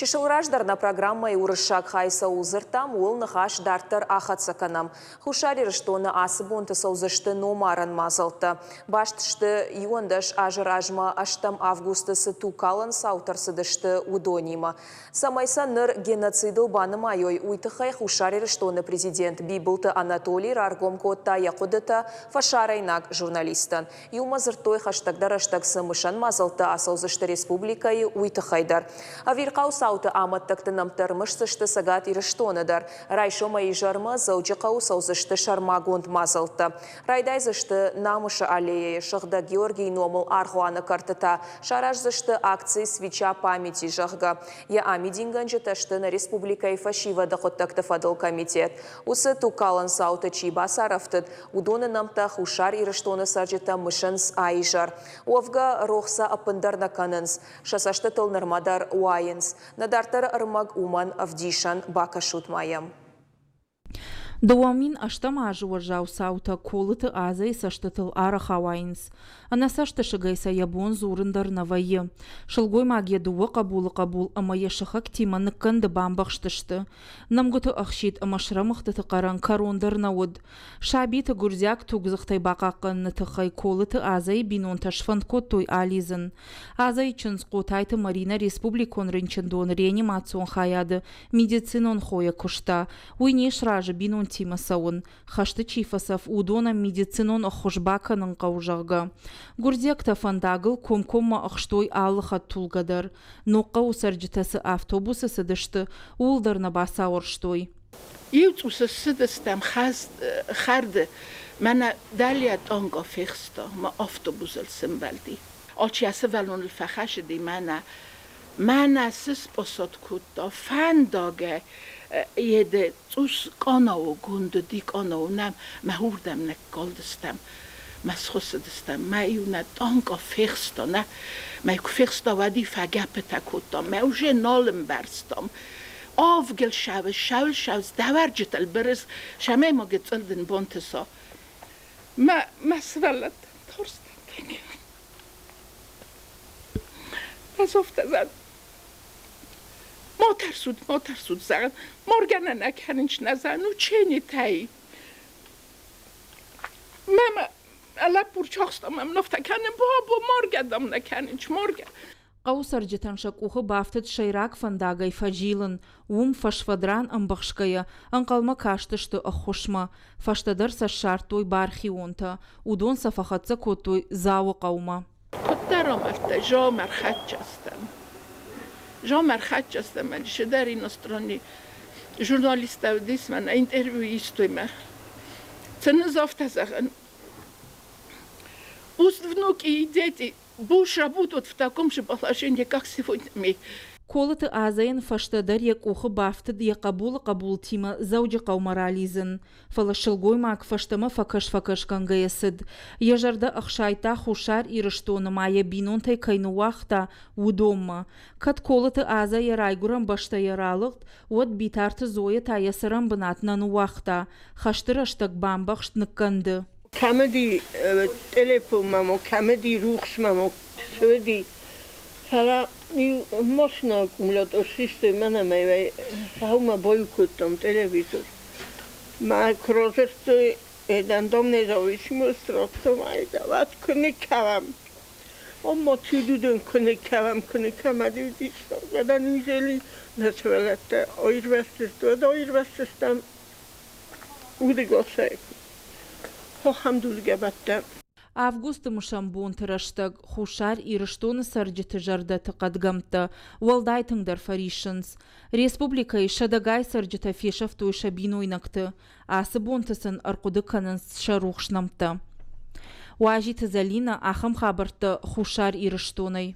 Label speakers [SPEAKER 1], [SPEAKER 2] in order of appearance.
[SPEAKER 1] Чысыл раздӕр нӕ программӕйы уырыссаг хай цӕуыл дзырдтам, ууыл ныхас дарддӕр ахӕццӕ кӕнӕм. Хуссар Ирыстоны ацы бонты цӕудзысты номарӕн мадзӕлттӕ. Баст сты, 11 азы размӕ ӕстӕм августы цы тугкалӕн цаутӕ рцыдысты, уыдонимӕ. Цӕмӕй сӕ ныр геноцидыл банымайой, уый тыххӕй Хуссар Ирыстоны президент Бибылты Анатолий раргом кодта йӕ хъуыдытӕ фӕсарӕйнаг журналисттӕн. Иумӕ дзырдтой, хӕстӕгдӕр рӕстӕг цы мысӕн мадзӕлттӕ ацӕудзысты республикӕйы, уый тыххӕй дӕр. Ӕвирхъау цауты амӕттӕгты нӕмттӕ ӕрмысдзысты Цӕгат Ирыстоны дӕр. Райсомӕй изӕрмӕ Дзӕуджыхъӕуы цӕудзысты сӕрмагонд мадзӕлттӕ. Райдайдзысты Намысы аллеяйы Сыгъдӕг Георгийы номыл аргъуаны кӕртытӕ, сараздзысты акци «Свеча памяти», зӕгъгӕ. Йӕ амидингӕнджытӕ сты нӕ республикӕйы фӕсивӕды хъуыддӕгты фӕдыл комитет. Уыцы тугкалӕн цауты чи бацарӕфтыд, Уыдоны нӕмттӕ Хуссар Ирыстоны цӕрджытӕ мысынц а-изӕр. Уӕвгӕ, рох сӕ ӕппындӕр нӕ кӕнынц, сӕ цӕстытыл нырмӕ дӕр уайынц. Нӕ дарддӕры ӕрмӕг уымӕн ӕвдисӕн, бакӕсут ма йӕм.
[SPEAKER 2] 2008 азы уӕззау цаутӕ Колыты Азӕйы цӕстытыл арӕх ауайынц. Ӕнӕ цӕстысыгӕй сӕ йӕ бон дзурын дӕр нӕ вӕййы. Сылгоймаг йӕ дыууӕ хъӕбулы хъӕбул ӕмӕ йӕ сыхӕгтимӕ ныккӕнды бамбӕхстысты. Нӕмгуыты ӕхсид ӕмӕ срӕмыгъдтыты хъӕрӕн кӕрон дӕр нӕ уыд. Сабиты гуырдзиаг тугдзыхтӕй бахъахъхъӕныны тыххӕй Колыты Азӕйы бинонтӕ сфӕнд кодтой алидзын. Азӕйы чындз Хъотайты Маринӕ республикон рынчындоны реанимацион хайады медицинон хойӕ куыста. Уый не сразы бинонтимӕ цӕуын. Хӕсты чи фӕцӕф, уыдонӕн медицинон ӕххуыс бакӕнын хъӕуы, зӕгъгӕ. Гуырдзиӕгтӕ фӕндагыл комкоммӕ ӕхстой алы хӕдтулгӕ дӕр. Ногхъӕуы цӕрджытӕ цы автобусы цыдысты, ууыл дӕр нӕ бацауӕрстой.
[SPEAKER 3] Иу цъус ссыдыстӕм хӕрды, мӕнӕ дӕлейӕ тъанга фехста, мӕ автобусыл сӕмбӕлди. Алчи йӕ сывӕллоныл фӕхӕцыди, мӕнӕ, мӕнӕ цы спосот кодта, фӕндагӕй еды цъус къанаугонд уыди, къанау нӕм, мӕ уырдӕм ныккалдыстӕм, мӕ схуыссыдыстӕм, мӕ иу нӕ тъанга фехста, нӕ, мӕ куы фехста, уӕд-иу фӕгӕппытӕ кодтам, мӕ уже нал ӕмбӕрстам. Авгел шавыз, шавыл шавыз, дӕвӕрджытыл бырыз, сӕмӕй ма гыццыл дын бонты со. Мӕ, мӕ сывӕллӕттӕн тарстӕн тынг. Ӕз афтӕ зӕгъын, ма тӕрсут, ма тӕрсут, зӕгъын, маргӕ нӕ кӕнынч нӕ зӕгъын, ученитӕй. Мама, лӕппу рчахста мӕм нафтӕ кӕнын, бабо, маргӕ дам нӕ кӕнынч, маргӕ.
[SPEAKER 2] Хъӕуы цӕрджытӕн сӕ къухы бафтыд сӕйраг фӕндагӕй фӕзилын, уым фӕсфӕдран ӕмбӕхсгӕйӕ ӕнхъӕлмӕ кастысты ӕххуысмӕ. Фӕстӕдӕр сӕ ссардтой бархионтӕ, уыдон сӕ фӕхӕццӕ кодтой Дзауы хъӕумӕ.
[SPEAKER 3] Куыддӕр амардта, Жамар хӕччастӕм. Жамар хӕччастӕм, седӕр иностранный журналисттӕ уыдис мӕнӕ интервью истой мӕ. Цы афтӕ зӕгъын, пусть внуки и дети Больше будут в таком же положении, как сегодня мы.
[SPEAKER 2] Колыты Азӕйӕн фӕстӕдӕр йӕ къухы бафтыд йӕ хъӕбулы хъӕбултимӕ Дзӕуджыхъӕумӕ ралидзын. Фӕлӕ сылгоймаг фӕстӕмӕ фӕкӕс-фӕкӕсгӕнгӕйӕ цыд. Йӕ зӕрдӕ ӕхсайдта Хуссар Ирыстоны ма йӕ бинонтӕй кӕй ныууагъта, уыдонмӕ. Кӕд Колыты Азӕ йӕ райгуырӕн бӕстӕйӕ ралыгъд, уӕд Битарты Зоя та йӕ цӕрӕнбынат нӕ ныууагъта. Хӕсты рӕстӕг бамбӕхст ныккӕнды.
[SPEAKER 4] Кӕмӕди телефон мӕм, кӕмӕди рухс мӕм цыди, фӕлӕ иу машинӕ аккумулятор систой мӕнӕ мӕ сӕумӕ баиу кодтам телевизор. Мӕ куы радзырдтой, дам независимость радтам, дават куы никӕлӕм. Омма тюдюдön куы никӕлӕм, куы никӕмӕди уыдис, неужели нӕ сывӕллӕттӕ аирвӕзтысты, уӕд аирвӕзтыстӕм удыгасӕй. Хохӕмдулгӕ
[SPEAKER 2] Августы мысӕн бонты рӕстӕг Хуссар Ирыстоны цӕрджыты зӕрдӕты хъӕдгӕмттӕ уӕлдай тынгдӕр фӕриссынц. Республикӕйы сӕдӕгай цӕрджытӕ фесӕфтой сӕ бинойнӕгты. Ацы бонты сын ӕрхъуыды кӕнынц сӕ рухс нӕмттӕ. Уазиты Зӕлинӕ ахӕм хабӕрттӕ Хуссар Ирыстонӕй.